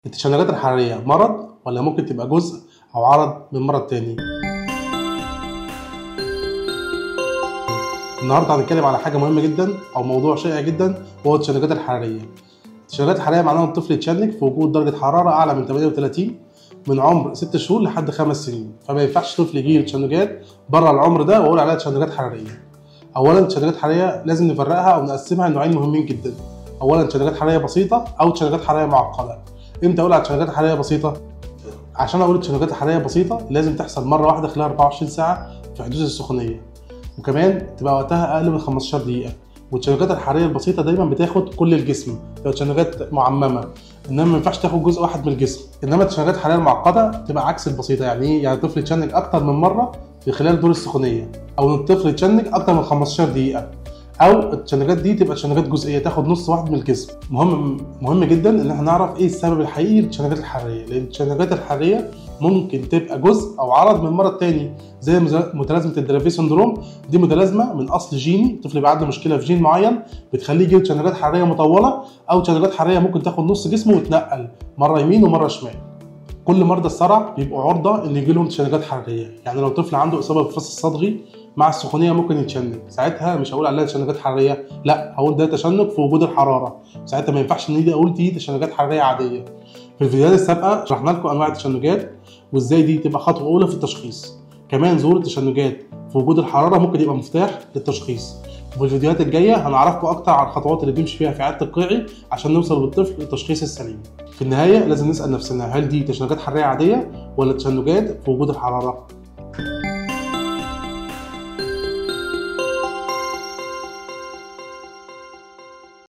التشنجات الحرارية مرض ولا ممكن تبقى جزء أو عرض من مرض تاني؟ النهارده هنتكلم على حاجة مهمة جدا أو موضوع شائع جدا، وهو التشنجات الحرارية. التشنجات الحرارية معناها ان الطفل يتشنج في وجود درجة حرارة أعلى من 38 من عمر 6 شهور لحد 5 سنين، فما ينفعش طفل يجيله تشنجات بره العمر ده وأقول عليها تشنجات حرارية. أولا التشنجات الحرارية لازم نفرقها أو نقسمها لنوعين مهمين جدا. أولا تشنجات حرارية بسيطة أو تشنجات حرارية معقدة. امتى اقول على تشنجات حرارية بسيطة؟ عشان اقول التشنجات الحرارية بسيطة لازم تحصل مرة واحدة خلال 24 ساعة في حدود السخونيه، وكمان تبقى وقتها اقل من 15 دقيقة. والتشنجات الحرارية البسيطة دايما بتاخد كل الجسم، تبقى تشنجات معممه، انما ما ينفعش تاخد جزء واحد من الجسم. انما التشنجات الحرارية المعقدة تبقى عكس البسيطة. يعني ايه؟ يعني الطفل يتشنج اكتر من مرة في خلال دور السخونيه، او ان الطفل يتشنج اكتر من 15 دقيقة، او التشنجات دي تبقى تشنجات جزئية تاخد نص واحد من الجسم. مهم جدا ان احنا نعرف ايه السبب الحقيقي للتشنجات الحرارية، لان التشنجات الحرارية ممكن تبقى جزء او عرض من مرض تاني زي متلازمة ال Dravet syndrome. دي متلازمة من اصل جيني، الطفل بيبقى عنده مشكلة في جين معين بتخليه يجيله تشنجات حرارية مطولة، او تشنجات حرارية ممكن تاخد نص جسمه وتنقل مرة يمين ومرة شمال. كل مرضى الصرع بيبقوا عرضه ان يجي لهم تشنجات حرارية، يعني لو طفل عنده اصابه بالفص الصدغي مع السخونيه ممكن يتشنج، ساعتها مش هقول عليها تشنجات حرارية، لا هقول ده تشنج في وجود الحرارة، ساعتها ما ينفعش ان اقول دي تشنجات حرارية عادية. في الفيديوهات السابقة شرحنا لكم انواع التشنجات وازاي دي تبقى خطوة اولى في التشخيص. كمان ظهور التشنجات في وجود الحرارة ممكن يبقى مفتاح للتشخيص. وفي الفيديوهات الجاية هنعرفكم اكتر على الخطوات اللي بنمشي فيها في عيادة القيعي عشان نوصل بالطفل للتشخيص السليم. في النهاية لازم نسال نفسنا، هل دي تشنجات حرارية عادية ولا تشنجات في وجود الحرارة؟